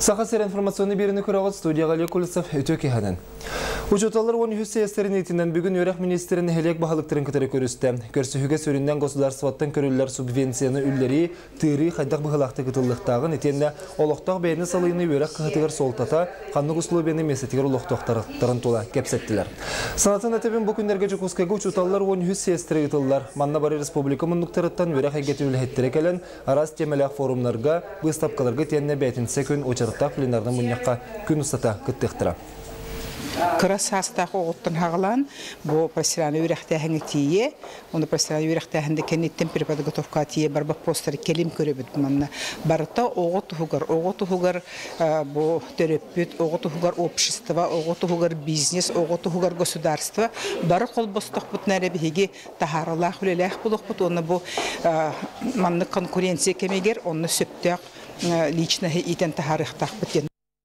Саха сирэ информационный биэриини көрөҕүт, студияҕа Олег Колесов, үтүө киэһэнэн. Учууталлар 13 съездэрин иитинэн бүгүн үөрэх министрин нэһилиэк баһылыктарын кытары көрүстэ. Көрсүһүүгэ сүрүннээн государствоттан көрүллэр субвенцияны үллэрии, тыырыы хайдах быһыылаахтык ытыллыахтааҕын итиэннэ олохтоох бэйэни салайыныы үөрэх кыһатыгар суолтата, ханнык условияны миэстэтигэр олохтоохторун тула кэпсэттилэр. Санатан этэбин, бу күннэргэ Дьокуускайга учууталлар 13 съездэрэ ыытыллар. Манна бары республика муннуктарыттан үөрэх эйгэтин үлэһиттэрэ кэлэн, араас тиэмэлээх форумнарга, быыстапкаларга итиэннэ бээтинсэ күн уочараттаах пленарнай мунньахха күн устата кыттыахтара. Кыра саастаах оҕоттон хаҕалаан бу профессиональнай үөрэхтээһиҥҥэ тиийэ, уонна профессиональнай үөрэхтээһин да кэнниттэн переподготовкаҕа тиийэ бар боппуостары кэлим көрөбүт манна. Барыта оҕо туһугар, оҕо туһугар бу төрөппүт, оҕо туһугар общество, оҕо туһугар бизнес, оҕо туһугар государство бары холбостохпутуна эрэ биһиги таһаарылаах үлэлээх буолуохпут уонна бу маннык конкуренция кэмигэр онно сөптөөх личноһы иитэн таһаарыахтаахпыт диэн.